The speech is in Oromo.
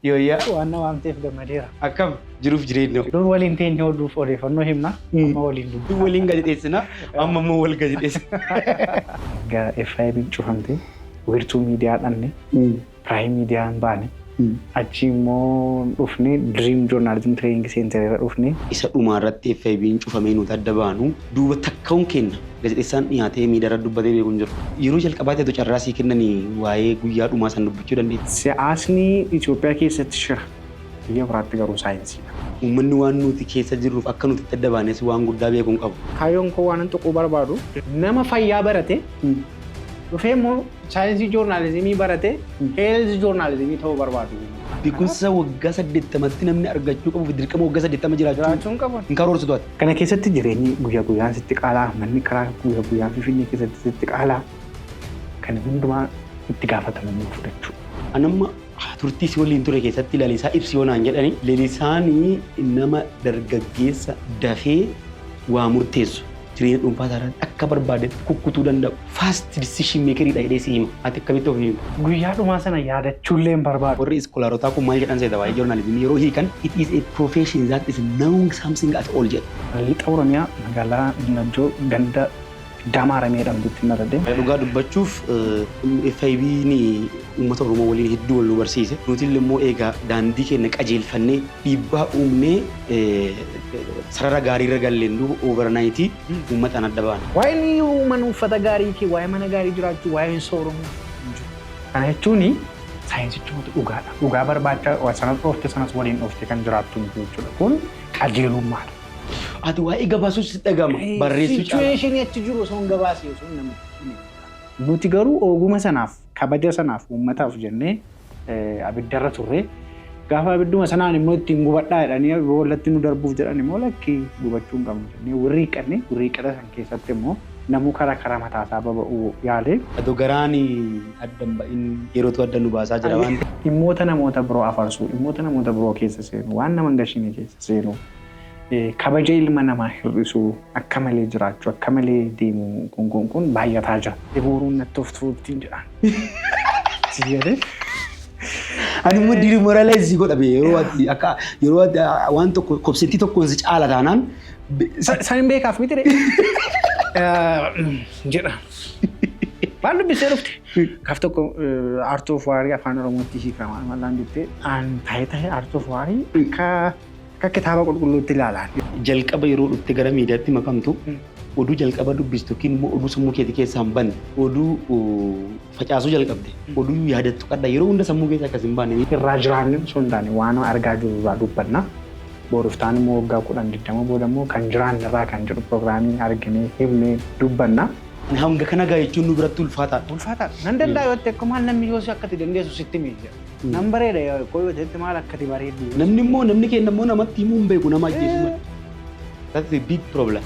Yooyyaa. Waan na waamteef gammadeera. Akkam jiruuf jireenya? Dur waliin teenyee oduuf odeeffannoo himna. Amma waliin dubbina. Waliin gaazexeessina, amma immoo wal gaazexeessina. Egaa FIB'n cufamte, Wiirtuu Miidiyaa dhanne, Prime Miidiyaan baane. Achi immoo dhufne Dream Journalism Training Center irra dhufne. Isa dhumaa irratti FIB'n cufamee nuti adda baanu duuba takka'uun kenna. Gaazexeessaan dhiyaatee miidiyaa irra dubbatee beeku hin jiru. Yeroo jalqabaatti otoo carraa sii kennanii waa'ee guyyaa dhumaa san dubbachuu dandeetti. Siyaasni Itoophiyaa keessatti shira. Biyya biraatti garuu saayinsiidha. Uummanni waan nuti keessa jirruuf akka nuti itti adda baanes waan guddaa beekuu hin qabu. Kaayyoon koo waan tuquu barbaadu, nama fayyaa barate dhufee immoo saayinsii joornaalizimii barate health joornaalizimii ta'uu barbaadu. Beekumsa waggaa 80tti namni argachuu qabuuf dirqama waggaa 80 jiraachuu Jiraachuun qabu. hin karoorsitu ati. Kana keessatti jireenyi guyyaa guyyaan sitti qaalaa, manni karaa guyyaa guyyaan Finfinnee keessatti sitti qaalaa. Kan hundumaa itti gaafatamummaa fudhachuu. Anamma turtii si waliin ture keessatti Lalisaa ibsi yoo naan jedhani, Lalisaanii nama dargaggeessa dafee waa murteessu, jireenya dhuunfaa isaa irratti akka barbaadetti kukkutuu danda'u, fast decision makeridha jedhee si hima. Ati akkamitti of himta? Guyyaa dhumaa sana yaadachuullee hin barbaadu. Warri scholarotaa kun maal jedhan seeta waa'ee joornaalizimii yeroo hiikan? "It is a profession that is knowing something at all" jedhu. Lixa Oromiyaa, magaalaa Najjoo, ganda Damaaramee jedhamtutti dhaladhe. Dhugaa dubbachuuf, FIB'n uummata Oromoo waliin hedduu wal nu barsiise. Nuti immoo egaa daandii keenya qajeelfannee, dhiibbaa uumnee, sarara gaarii irra galleen duuba overnight uummataan adda baana. Waa'een mana uffata gaarii kee, waa'ee mana gaarii jiraachuu, waa'een sooromuu hin jiru. Kana jechuun saayinsichumatu dhugaadha. Dhugaa barbaacha sanas dhoofte, sanas waliin dhoofte kan jiraattu miti jechuudha. Kun qajeelummaadha. Ati waa'ee gabaasuu sitti dhagama, barreessuu caala. Situation achi jiru osoo hin gabaasee osoo hin namni. Nuti garuu oguma sanaaf, kabaja sanaaf, uummataaf jennee abiddarra turre. Gaafa abidduma sanaan immoo ittiin gubadhaa jedhanii boollatti nu darbuuf jedhan immoo, lakki, gubachuu hin qabnu jennee wirriiqanne. Wirriiqata san keessatti immoo namuu karaa karaa mataasaa baba'uu yaale. Adoo garaan adda hin ba'in yerootu adda nu baasaa jira waan ta'eef. Dhimmoota namoota biroo afarsuu, dhimmoota namoota biroo keessa seenuu, waan nama hin gashine keessa seenuu, kabaja ilma namaa hir'isuu, akka malee jiraachuu, akka malee deemuu, kun kun kun baay'ataa jira. Boruun natti of tuuttiin jedhaan. Si jedhee. Ani immoo demoralize godhame yeroo ati akka yeroo ati waan tokko kobsentii tokkoon si caala taanaan. San hin beekaaf miti ree? Jedha. Waan dubbistee dhufte. Gaaf tokko Art of War Afaan Oromootti hiikama malaan jettee, aan ta'ee ta'ee Art of War akka kitaaba qulqulluutti ilaalaan. Jalqaba yeroo dhufte gara miidiyaatti makamtu, oduu jalqaba dubbistu yookiin immoo oduu sammuu keetii keessaa hin banne, oduu facaasuu jalqabde, oduu yaadattu qadda yeroo hunda sammuu keessa akkas hin baane. Irraa jiraanne osoo hin taane waan argaa jirru irraa dubbanna. Boruuf ta'an immoo waggaa 10, 20 booda immoo kan jiraanne irraa kan jedhu piroogiraamii arginee himnee dubbanna. Hanga kana gaa jechuun nu biratti ulfaataadha. Ulfaataadha. Nan danda'a yoo ta'e, maal namni yoo si akkati dandeessu sitti hime jedha. Nan bareeda yoo ta'e, maal akkati bareeddu. Namni immoo, namni keenya immoo namatti himuu hin beeku, nama ajjeesu malee. That's a big problem.